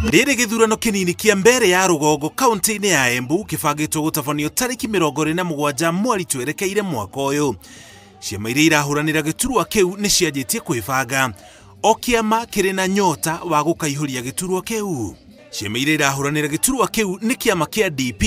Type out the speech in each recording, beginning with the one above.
Rĩrĩ gĩthurano kĩnini kĩa mbere ya rũgongo kaunti-inĩ ya Embu kĩbangĩtwo gũtabanio tarĩki 27 mweri twerekeire mwaka ũyũ. Ciama iria irahũranĩra gĩturwa kĩu nĩ cianjĩtie kwĩbanga. O kĩama kĩrĩ na nyota wa gũkaihũria gĩturwa kĩu. Ciama iria irahũranĩra gĩturwa kĩu nĩ kĩama kĩa DP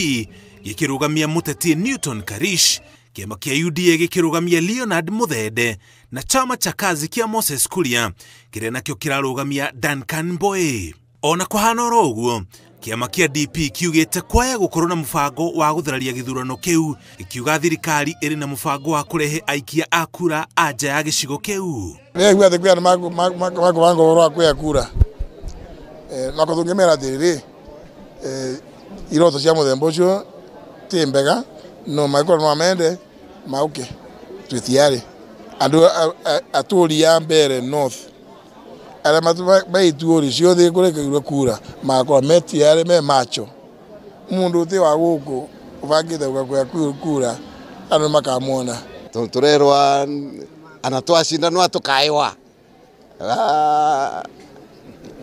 gĩkĩrũgamia mũteti Newton Karish, kĩama kĩa UDA gĩkĩrũgamia Leonard Muthende na chama cha kazi kĩa Moses Kuria kĩrĩa nakĩo kĩrarũgamia Duncan Mboe. Ona kũhana oro ũguo, kĩama kĩa DP kiugĩte kwaya gũkorwo na mũbango wa gũthararia gĩthurano kĩu, gĩkiuga thirikari ĩrĩ na mũbango wa kũrehe aikia a kura a nja ya gĩcigo kĩu. Nĩaigua atĩ kwĩ andũ makũbanga ũhoro wa kuoya kura, na tũngĩmera atĩrĩrĩ, iroto cia mũthemba ũcio ti mbega, no mangĩkorwo no mende mauke, twĩ tayari. Andũ atũri a Mbeere North arĩa me ituri ciothe kũrĩa kura magakorwo me tayari, me macho. Mũndũ ũtĩ wa gũkũ ũbangĩte gũka kuoya kura, andũ nĩmakamwona. Tũrerwa ana twacinda no tũkaĩwa.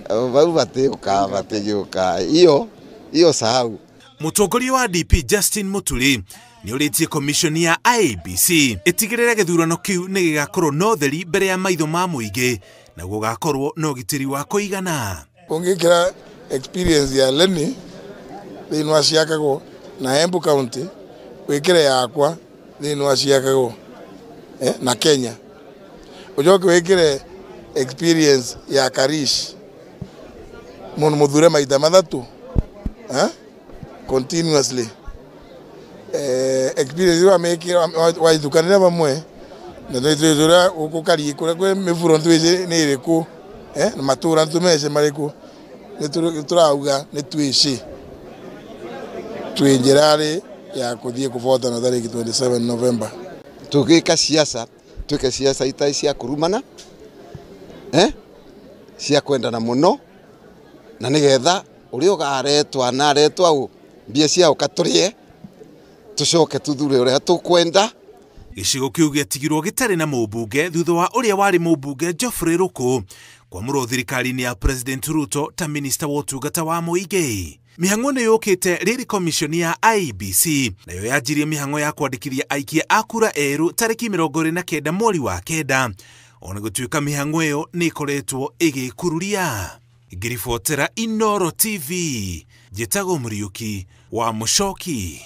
Vau batĩũka batĩgĩũka iyo iyo sahau. Mũtongoria wa DP Justin Muturi nĩorĩtie commission ya IEBC ĩtigĩrĩre gĩthurano kĩu nĩ gĩgakorwo na ũtheri mbere ya maitho ma mũingĩ na gũgakorwo na ũgitĩri wa kũigana. Ũngĩkĩra experience ya Lenny thĩinĩ wa Ciakago na Embu County, wĩkĩre yakwa thĩinĩ wa Ciakago na Kenya, ũcoke wĩkĩre experience ya Karish mũndũ mũthure maita mathatũ, continuously, experience wa mekira waithukanĩra vamwe na twĩtũra gũkũ Karie kũrĩa kwĩ mĩburo nĩtwĩci nĩ ĩrĩkũ, na matũra nĩtũmece marĩkũ, nĩtũrauga nĩtwĩci twĩ njĩra-rĩ ya kũthiĩ kũbotana tarĩki 27 November. Tũgĩka siasa, twĩke siasa itarĩ cia kũrumana, cia kwendana mũno, na nĩgetha ũrĩa ũgaretwa na aretwa ũ mbia ciao katũrĩe tũcoke tuthure ũrĩa tũkwenda. Gĩcigo kĩu gĩatigirwo gĩtarĩ na mũmbunge thutha wa ũrĩa warĩ mũmbunge Geoffrey Ruku kwamũrwo thirikari-inĩ ya President Ruto ta minista wa ũtungata wa mũingĩ. Mĩhang'o nĩ yũkĩte rĩrĩ commission ya IEBC nayo yanjirie mĩhang'o ya kwandĩkithia aikia a kura erũ tarĩki 29 mweri wa 9, ona gũtuĩka mĩhang'o ĩyo nĩ ĩkoretwo ĩgĩkururia. Ngĩribotera Inooro TV, njĩtagwo Mũriũki wa Mũcoki.